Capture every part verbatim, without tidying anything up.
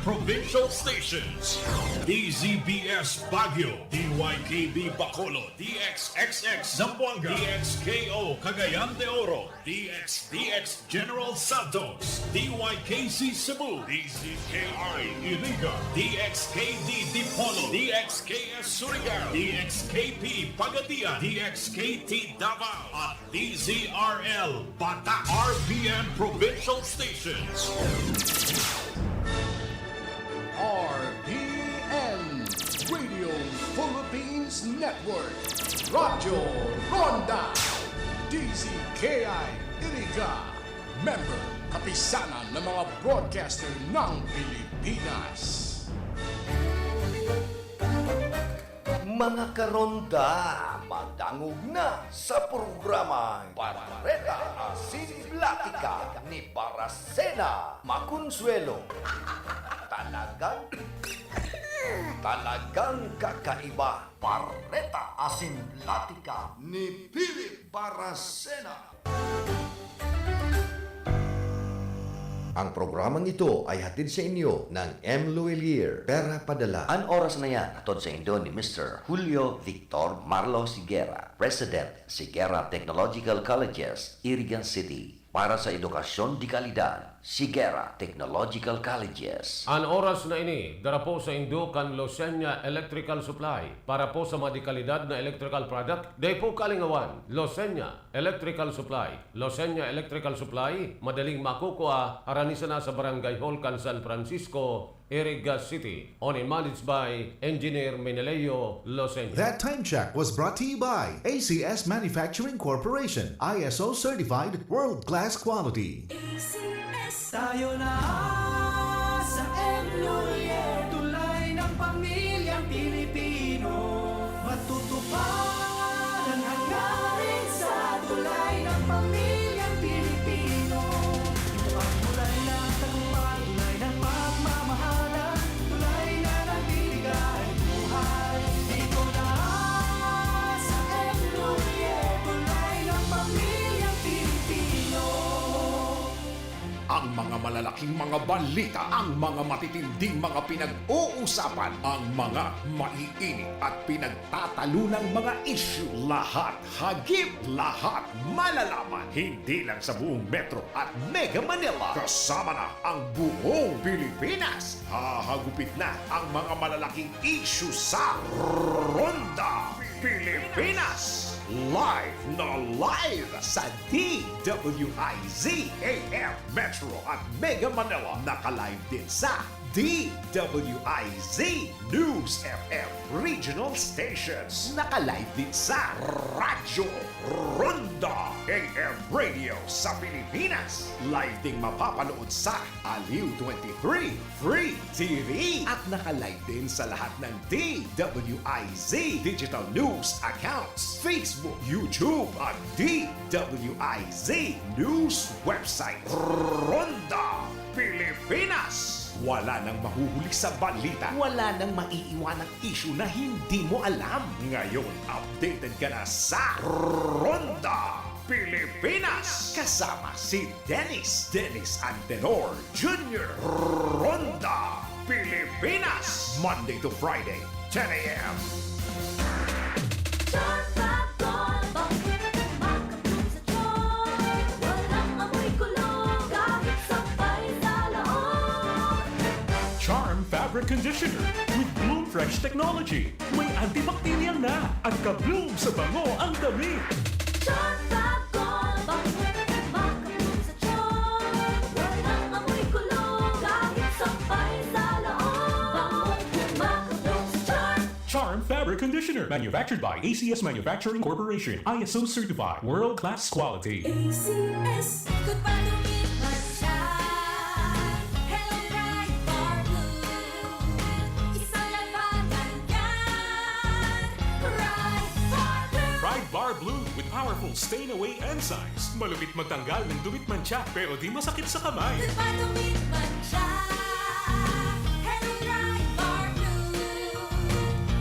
Provincial Stations: D Z B S Baguio, D Y K B Bacolod, D X X X Zamboanga, D X K O Cagayan de Oro, D X D X General Santos, D Y K C Cebu, D Z K I Iriga, D X K D Dipolog, D X K S Surigao, D X K P Pagadian, D X K T Davao, at D Z R L Bata, R P N Provincial Stations. R P N, Radio Philippines Network, Radyo Ronda, D Z K I Iriga, member, Kapisanan ng mga Broadcaster ng Pilipinas. Mga karonda, madangog na sa programang Bareta Asin Platika ni Baracena Maconsuelo. Talagang, talagang kakaiba. Bareta Asin Platika ni Philip Baracena. Ang programang ito ay hatid sa inyo ng M Luwilier, Pera Padala. An oras na yan, hatod sa indo ni Mister Julio Victor Marlo Sigera, President, Sigera Technological Colleges, Iriga City. Para sa edukasyon de kalidad, Sigera Technological Colleges. An oras na ini, dara po sa indo kan Losenya Electrical Supply. Para po sa mga de kalidad na electrical product, dai po kalingawan, Losenya Electrical Supply. Losenya Electrical Supply, madaling makukua, harani sana sa Barangay Hall kan San Francisco, Iriga City. Owned and managed by Engineer Meneleo Losenya. That time check was brought to you by A C S Manufacturing Corporation, I S O certified, world-class quality. A C S. Tayo na sa M Luwilier, tulay ng pamilyang Pilipino. Matutupad ang hangarin sa tulay ng pamilyang Pilipino. Ang tulay ng tagumpay, tulay ng pagmamahalan, tulay na nagbibigay buhay. Dito na sa M Luwilier, tulay ng pamilyang Pilipino. Ang mga malalaking mga balita, ang mga matitinding mga pinag-uusapan, ang mga maiinit at pinagtatalunang mga issue, lahat, hagip, lahat, malalaman. Hindi lang sa buong Metro at Mega Manila, kasama na ang buong Pilipinas. Hahagupit na ang mga malalaking issue sa Ronda Pilipinas. Live na live sa D W I Z A M Metro at Mega Manila. Naka-live din sa D W I Z News F M Regional Stations. Naka-live din sa Radyo Ronda A M Radio sa Pilipinas. Live ding mapapanood sa Aliw twenty-three Free T V. At naka-live din sa lahat ng D W I Z Digital News accounts, Facebook, YouTube, at D W I Z News website. Ronda Pilipinas. Wala nang mahuhuli sa balita. Wala nang maiiwanang issue na hindi mo alam. Ngayon, updated ka na sa Ronda Pilipinas. Kasama si Dennis, Dennis Antenor Junior. Ronda Pilipinas. Monday to Friday, ten a.m. Charm Fab Gold, bakit makabloom sa charm? Walang amoy kulo, kahit sampay sa laog. Charm Fabric Conditioner with Bloom Fresh Technology. May antibacterial na at ka-bloom sa bango ang damit. Charm Fab Gold, bakit makabloom sa charm? Walang amoy kulo, kahit sampay sa laog. Bangong makabloom sa charm. Charm Fabric Conditioner, manufactured by A C S Manufacturing Corporation, I S O certified, world-class quality. A C S. Goodbye, lumit man siya. Hello, Pride Bar Blue. Isang labanan yan. Pride Bar Blue. Pride Bar Blue with powerful stain away enzymes. Malupit magtanggal ng dumit mantsa, pero di masakit sa kamay. Goodbye, lumit man siya. Hello, Pride Bar Blue.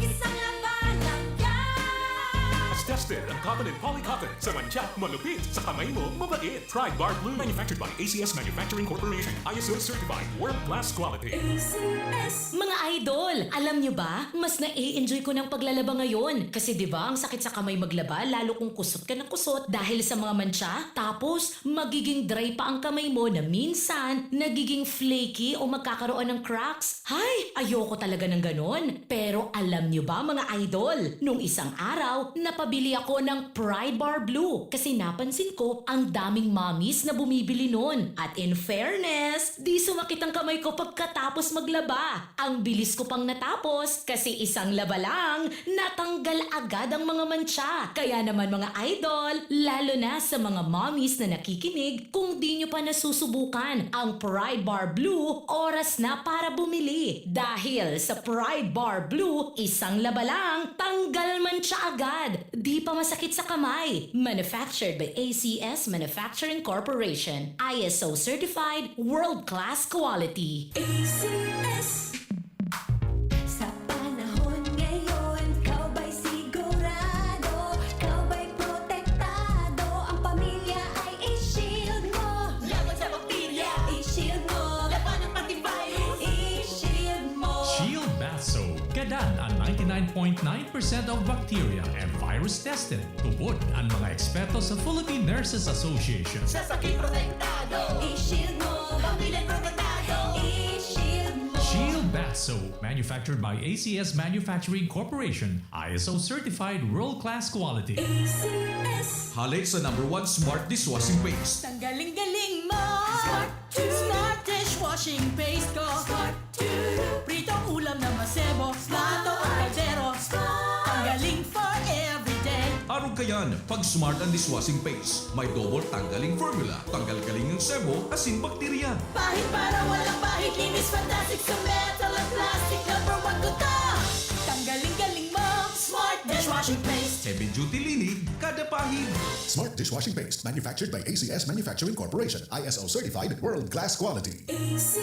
Isang labanan yan. Mas Tested ang cotton and poly cotton. Sa mantsa, malupit. Sa kamay mo, mabait. Pride Bar Blue. Manufactured by A C S Manufacturing Corporation. I S O certified. World class quality. Mga idol, alam nyo ba? Mas nai-enjoy ko ng paglalaba ngayon. Kasi 'di ba, ang sakit sa kamay maglaba, lalo kung kusot ka ng kusot dahil sa mga mantsa. Tapos, magiging dry pa ang kamay mo na minsan nagiging flaky o magkakaroon ng cracks. Hay, ayoko talaga ng ganon. Pero alam nyo ba, mga idol, nung isang araw, napabili ako ng Pride Bar Blue kasi napansin ko ang daming mommies na bumibili nun. At in fairness, di sumakit ang kamay ko pagkatapos maglaba. Ang bilis ko pang natapos kasi isang laba lang, natanggal agad ang mga mantsa. Kaya naman, mga idol, lalo na sa mga mommies na nakikinig, kung di nyo pa nasusubukan ang Pride Bar Blue, oras na para bumili. Dahil sa Pride Bar Blue, isang laba lang, tanggal mantsa agad. Di pa masakit sa kamay. Manufactured by A C S Manufacturing Corporation. I S O certified, world class quality. A C S. Sa panahon ngayon, ikaw ba'y sigurado? Ikaw ba'y protektado? Ang pamilya ay i-shield mo. Laban sa bakterya, i-shield mo. Laban ng antivirus, i-shield mo. Shield Bath Soap. Gadan ang ninety-nine point nine percent of bacteria and virus tested. Tubod ang mga eksperto sa Philippine Nurses Association. Sa sakit protektado, i-shield mo. Pamilya protektado, i-shield mo. Shield Bath Soap, manufactured by A C S Manufacturing Corporation, I S O certified world-class quality. A C S. Hale sa number one smart dishwashing paste. Ang galing-galing mo. Smart to. Smart dishwashing paste ko. Smart to. Pritong ulam na masebo. Plato o kaldero. Smart. Ang galing for everyday. Arog kayan, pag smart ang dishwashing paste. May double tanggaling formula. Tanggal galing ng sebo, asin bakterya. Pahid para walang pahid. Linis fantastic sa metal at plastic. Number one ko to. Ang galing-galing mo. Smart dishwashing paste. Heavy duty linig, kada pahid. Smart dishwashing paste, manufactured by A C S Manufacturing Corporation, I S O certified, world class quality. A C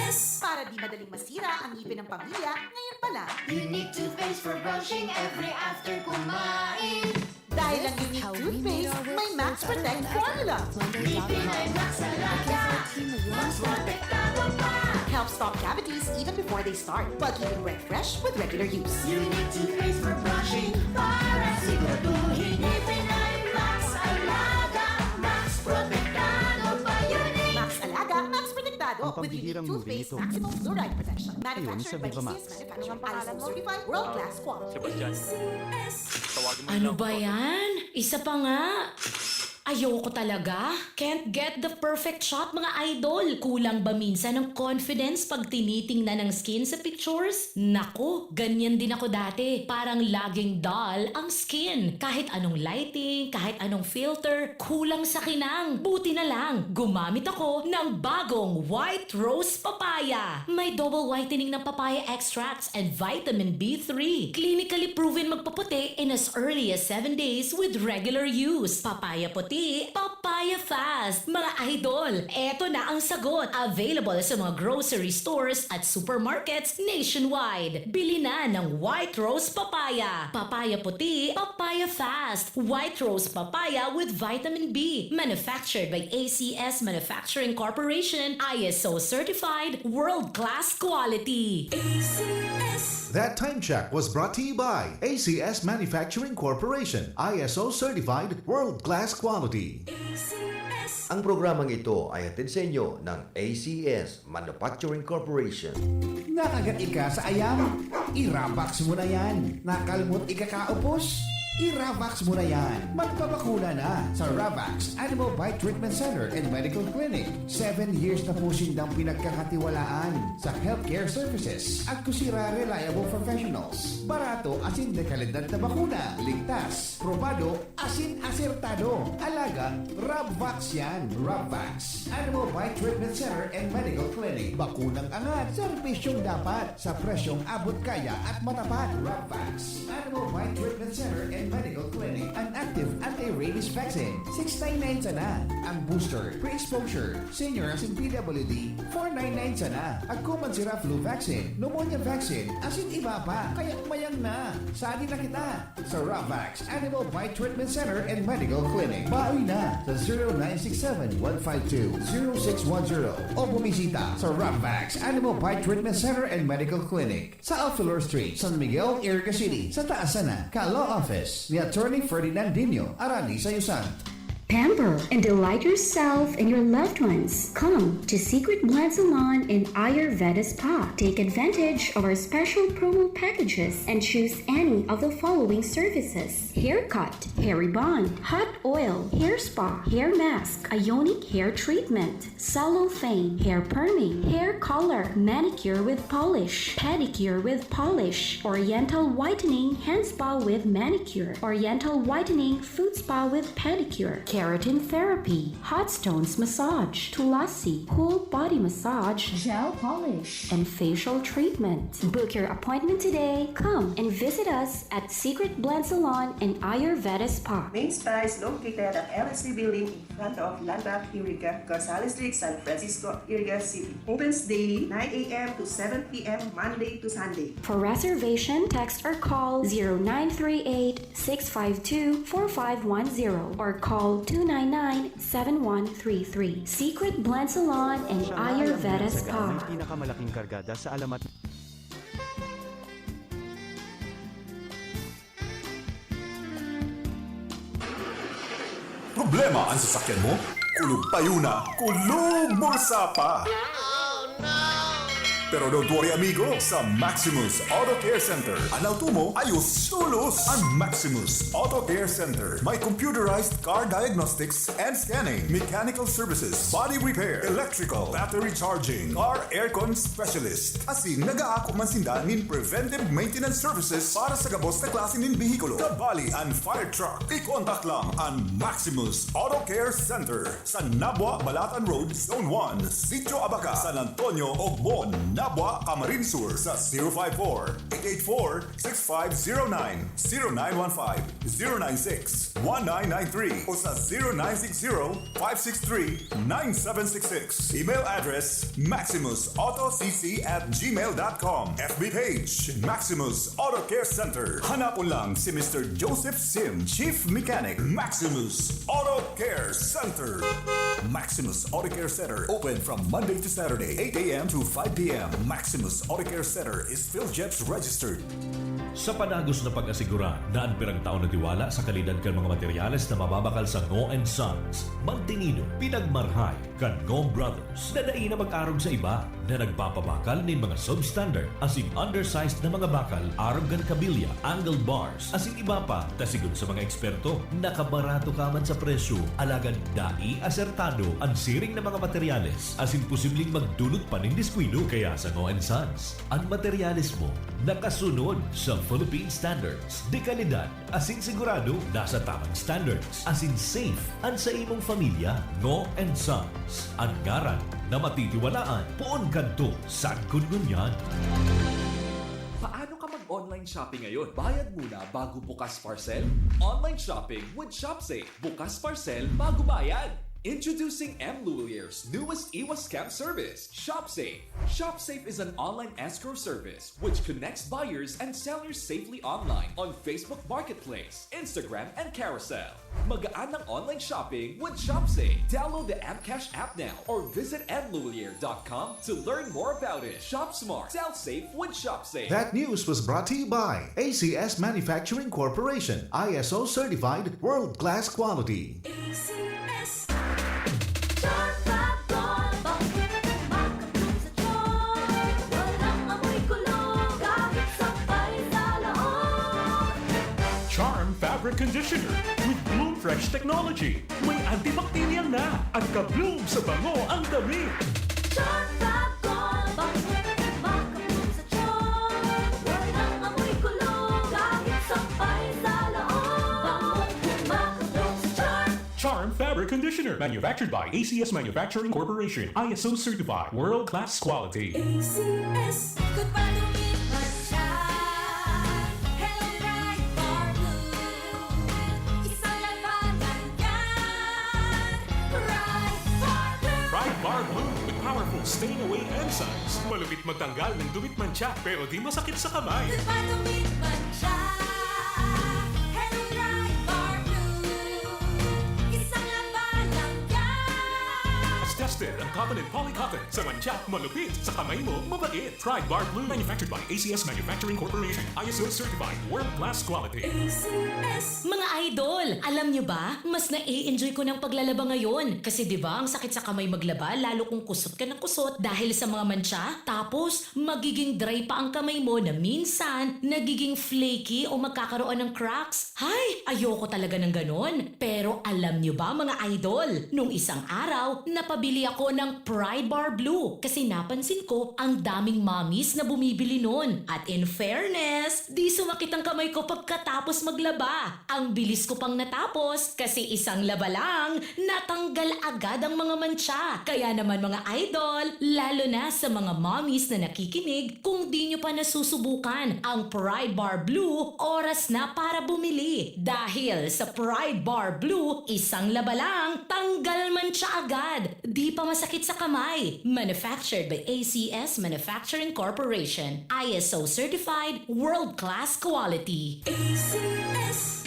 S. Para di madaling masira ang ngipin ng pamilya, ngayon pa lang. You need toothpaste for brushing every after kumain. Dahil ang Unique Toothpaste, may Max Protect Formula. Ngipin ay Max Alaga. Mas protektado pa. Help stop cavities even before they start, while keeping breath fresh with regular use. Unique toothpaste for brushing para siguraduhin. Ngipin ay Max Alaga. Max protektado pa. Unique. Max Alaga, Max Protektado with Unique pampihirang movie Toothpaste ito. Maximum Fluoride Protection. Ayun, Manufactured sa by Viva A C S Max. Manufacturing, I S O certified, world class quality. Sebastian, A C S. Tawagin mo Ano lang ba ako. Yan? Isa pa nga. Ayoko talaga. Can't get the perfect shot, mga idol. Kulang ba minsan ang confidence pag tinitingnan ang skin sa pictures? Nako, ganyan din ako dati. Parang laging dull ang skin. Kahit anong lighting, kahit anong filter, kulang sa kinang. Buti na lang, gumamit ako ng bagong White Rose Papaya. May double whitening ng papaya extracts and vitamin B three. Clinically proven magpaputi in as early as seven days with regular use. Papaya puti, papaya fast. Mga idol, eto na ang sagot. Available sa mga grocery stores at supermarkets nationwide. Bili na ng White Rose Papaya. Papaya puti, papaya fast. White Rose Papaya with vitamin B. Manufactured by A C S Manufacturing Corporation, I S O certified, world-class quality. A C S. That time check was brought to you by A C S Manufacturing Corporation, I S O certified, world-class quality. A C S. Ang programang ito ay hatid sa inyo ng A C S Manufacturing Corporation. Nakagat ika sa ayam? I-Ravax mo na yan. Nakalmot ikakaupos? I-Ravax mo na yan. Magpabakuna na sa Ravax Animal Bite Treatment Center and Medical Clinic. Seven years na po sindang pinagkakatiwalaan sa healthcare services at kusira reliable professionals. Barato asin dekalidad na bakuna. Ligtas, probado, asin asertado. Alaga, Rabvax yan. Rabvax. Animal Bite Treatment Center and Medical Clinic. Bakunang angat, serbisyong dapat, sa presyong abot kaya at matapat. Rabvax. Animal Bite Treatment Center and Medical Clinic. An active anti-rabies Rabies vaccine, six nine nine sana. Ang booster, pre-exposure, senior asin P W D, four nine nine sana. Agko man sira flu vaccine, pneumonia vaccine, asin iba pa. Kaya mayang na. Sadi na kita sa Ravax Animal Bite Treatment Center and Medical Clinic. Bawi na sa zero nine six seven one five two zero six one zero o bumisita sa Ravax Animal Bite Treatment Center and Medical Clinic sa Alfelor Street, San Miguel, Iriga City, sa taas sana ka Law Office ni Attorney Ferdinand Dino, Arani Sayusan. Pamper and delight yourself and your loved ones. Come to Secret Blend Salon and Ayurveda Spa. Take advantage of our special promo packages and choose any of the following services: haircut, hair rebond, hot oil, hair spa, hair mask, ionic hair treatment, cellophane, hair perming, hair color, manicure with polish, pedicure with polish, oriental whitening, hand spa with manicure, oriental whitening, foot spa with pedicure, keratin therapy, hot stones massage, tulasi, cool body massage, gel polish, and facial treatment. Book your appointment today. Come and visit us at Secret Blend Salon and Ayurveda Spa. Main Spa is located at L S C Building in front of Landmark Iriga, Gonzales Street, San Francisco, Iriga City. Opens daily nine a.m. to seven p.m. Monday to Sunday. For reservation, text or call zero nine three eight six five two four five one zero or call two nine nine seven one three three. Secret Blend Salon and Ayurveda Spa. Ang pinakamalaking kargada sa alamat. Problema ang sasakyan mo? Kulog payo na, kulog bulsa pa! Pero don't worry amigo, sa Maximus Auto Care Center, an auto mo ayos tolos! An Maximus Auto Care Center may computerized car diagnostics and scanning, mechanical services, body repair, electrical, battery charging, car aircon specialist. Asin nag-aako man sinda nin preventive maintenance services para sa gabos na klase nin behikulo, kabali an fire truck. I-contact lang an Maximus Auto Care Center sa Nabua, Balatan Road, Zone one, Sitio Abaca, San Antonio, Ogbon, Nabua, Camarines Sur sa zero five four, eight eight four, six five zero nine, zero nine one five, zero nine six, one nine nine three o sa zero nine six zero, five six three, nine seven six six. Email address, maximus auto c c at gmail dot com. F B page, Maximus Auto Care Center. Hanapon lang si Mister Joseph Sim, Chief Mechanic, Maximus Auto Care Center. Maximus Auto Care Center, open from Monday to Saturday, eight a.m. to five p.m. Maximus Auto Care Center is PhilGEPS registered. Sa padagos na pag-asigurar na an pirang taon na tiwala sa kalidad kan mga materyales na mababakal sa Ngo and Sons, magtinido, pinagmarhay kan Ngo Brothers na dai na mag-arog sa iba, na nagpapabakal nin mga substandard asin undersized na mga bakal arog kan kabilya, angle bars, asin iba pa, ta sigon sa mga eksperto, nakabarato ka man sa presyo, alagad dai asertado an siring na mga materyales asin posibleng magdulot pa nin diskuido. Kaya sa Ngo and Sons, an materyales mo nakasunod sa Philippine Standards de Calidad asin sigurado nasa tamang standards asin safe an sa imong pamilya. Ngo and Sons, an ngaran na matitiwalaan poon kadto sagkod ngunyan. Paano ka mag-online shopping ngayon? Bayad muna bago bukas parcel? Online shopping with ShopSafe. Bukas parcel bago bayad. Introducing M Lulier's newest iwas scam service, ShopSafe. ShopSafe is an online escrow service which connects buyers and sellers safely online on Facebook Marketplace, Instagram, and Carousel. Magaan ang online shopping with ShopSafe. Download the M Cash app now or visit m lulier dot com to learn more about it. Shop smart, sell safe with ShopSafe. That news was brought to you by A C S Manufacturing Corporation, I S O certified, world-class quality. A C S. Sharp Pag Gold, bakit makapag sa Sharp? Walang amoy kulog, kahit sampay sa loob. Charm Fabric Conditioner with Bloom Fresh Technology. May antibacterial na at ka-bloom sa bango ang damit. Sharp Pag Gold, bakit makapag sa Sharp? Walang amoy kulog, kahit sampay sa loob. Bangong kumakapag sa Sharp. Charm Fabric Conditioner, manufactured by A C S Manufacturing Corporation, I S O certified, world-class quality. A C S. Kung palumipat siya, Hello Bright Bar Blue. Isang labanan Stain away enzymes. Malupit magtanggal ng dumi't mantsa, pero di masakit sa kamay. Di ba dumi't mantsa? Hello, Pride Bar Blue. Isang laba lang yan. Tested ang Cotton and Poly Cotton. Sa mantsa, malupit. Sa kamay mo, mabait. Pride Bar Blue. Manufactured by A C S Manufacturing Corporation. I S O certified. World class quality. A C S. Mga idol, alam nyo ba? Mas nai-enjoy ko ng paglalaba ngayon. Kasi 'di ba, ang sakit sa kamay maglaba, lalo kung kusot ka ng kusot dahil sa mga mantsa. Tapos, magiging dry pa ang kamay mo na minsan nagiging flaky o magkakaroon ng cracks. Hay, ayoko talaga ng ganon. Pero alam nyo ba, mga idol, nung isang araw, napabili ako ng Pride Bar Blue kasi napansin ko ang daming mommies na bumibili nun. At in fairness, di sumakit ang kamay ko pagkatapos maglaba. Ang bilis ko pang natapos kasi isang laba lang, natanggal agad ang mga mantsa. Kaya naman, mga idol, lalo na sa mga mommies na nakikinig, kung di nyo pa nasusubukan ang Pride Bar Blue, oras na para bumili. Dahil sa Pride Bar Blue, isang laba lang, tanggal mantsa agad. Di pa masakit sa kamay. Manufactured by A C S Manufacturing Corporation. I S O certified, world class quality. A C S.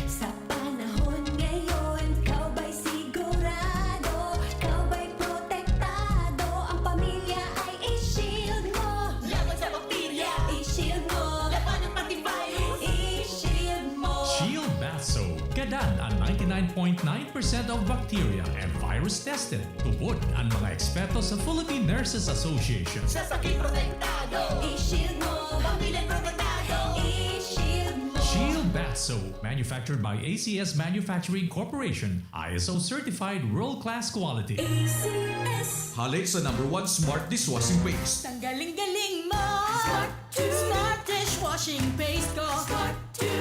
Sa panahon ngayon, ikaw ba'y sigurado? Ikaw ba'y protektado? Ang pamilya ay i-shield mo. Laban sa bakterya, i-shield mo. Laban ng antivirus, i-shield mo. Shield Bath Soap. Gadan ang ninety-nine point nine percent of bacteria and virus tested. Tubod ang mga eksperto sa Philippine Nurses Association. Sa sakit protektado, i-shield mo. Pamilya protektado, i-shield mo. Shield Bath Soap, manufactured by A C S Manufacturing Corporation, I S O certified world-class quality. A C S. Hale sa number one smart dishwashing paste. Tanggaling-galing mo. Smart to. Smart dishwashing paste ko. Smart to.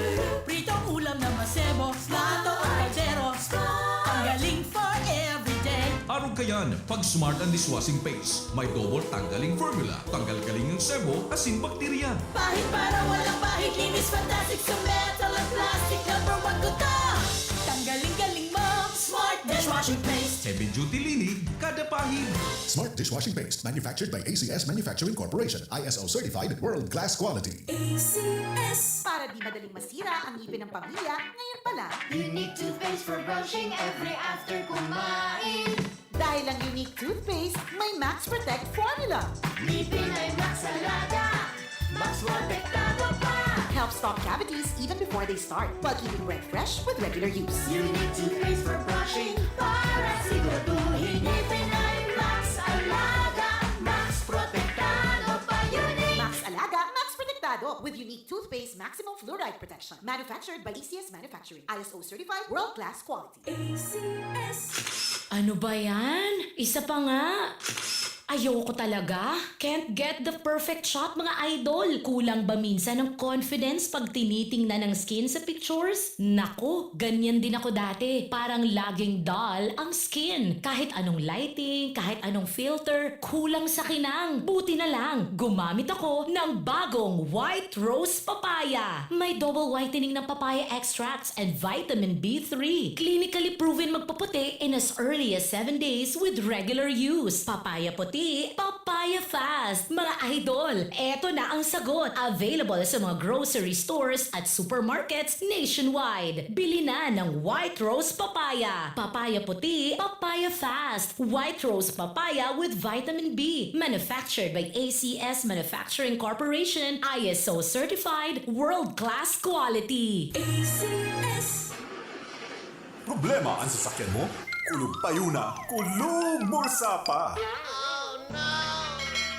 Pritong ulam na masebo. Plato o kaldero. Smart. Tanggaling for everyday. Arog kayan, pag smart ang dishwashing paste. May double tanggaling formula. Tanggal galing ang sebo, asin bakterya. Pahid para walang pahid. Linis fantastic sa metal at plastic. Number one ko to. Tanggaling-galing mo. Smart dishwashing paste. Heavy duty linig, kada pahid. Smart dishwashing paste, manufactured by A C S Manufacturing Corporation, I S O certified, world class quality. A C S. Para di madaling masira ang ngipin ng pamilya, ngayon pa lang. Unique toothpaste for brushing every after kumain. Dahil ang Unique Toothpaste may Max Protect Formula. Ngipin ay Max Alaga, Max Protektado pa. Helps stop cavities even before they start, while keeping breath fresh with regular use. Unique Toothpaste for brushing para siguraduhin ngipin ay Max Alaga, Max Protektado pa. Unique. Max Alaga, Max Protektado with Unique Toothpaste Maximum Fluoride Protection. Manufactured by A C S Manufacturing. I S O certified, world class quality. A C S. Ano ba yan? Isa pa nga. Ayoko talaga. Can't get the perfect shot, mga idol. Kulang ba minsan ang confidence pag tinitingnan ang skin sa pictures? Nako, ganyan din ako dati. Parang laging dull ang skin. Kahit anong lighting, kahit anong filter, kulang sa kinang. Buti na lang, gumamit ako ng bagong White Rose Papaya. May double whitening ng papaya extracts and vitamin B three. Clinically proven magpaputi in as early as seven days with regular use. Papaya puti, papaya fast. Mga idol, eto na ang sagot. Available sa mga grocery stores at supermarkets nationwide. Bili na ng White Rose Papaya. Papaya puti, papaya fast. White Rose Papaya with vitamin B. Manufactured by A C S Manufacturing Corporation. I S O certified. World class quality. A C S. Problema ang sasakyan mo? Kulog payo na, kulog bulsa pa!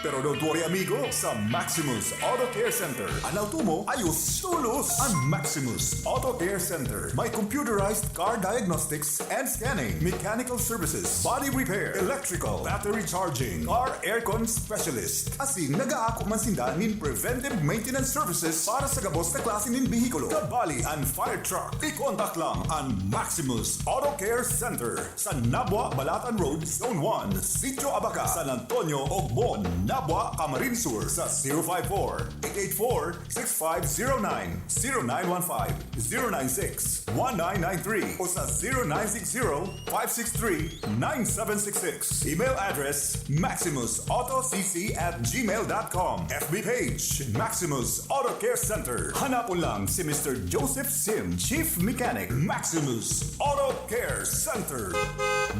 Pero don't worry, amigo, sa Maximus Auto Care Center, an auto mo ayos tolos! An Maximus Auto Care Center may computerized car diagnostics and scanning, mechanical services, body repair, electrical, battery charging, car aircon specialist. Asin nagaako man sinda nin preventive maintenance services para sa gabos na klase nin behikulo, kabali an fire truck. I-contact lang an Maximus Auto Care Center sa Nabua, Balatan Road, Zone one, Sitio Abaca, San Antonio, Ogmon, Abwa, Camarines Sur sa zero five four, eight eight four, six five zero nine, zero nine one five, zero nine six, one nine nine three o sa zero nine six zero, five six three, nine seven six six. Email address, maximus auto c c at gmail dot com. F B page, Maximus Auto Care Center. Hanapon lang si Mister Joseph Sim, Chief Mechanic, Maximus Auto Care Center.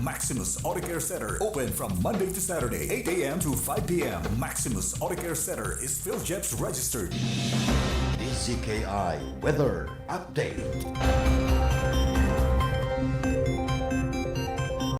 Maximus Auto Care Center, open from Monday to Saturday, eight a.m. to five p.m. Maximus Auto Care Center is PhilGEPS registered. D Z K I Weather Update.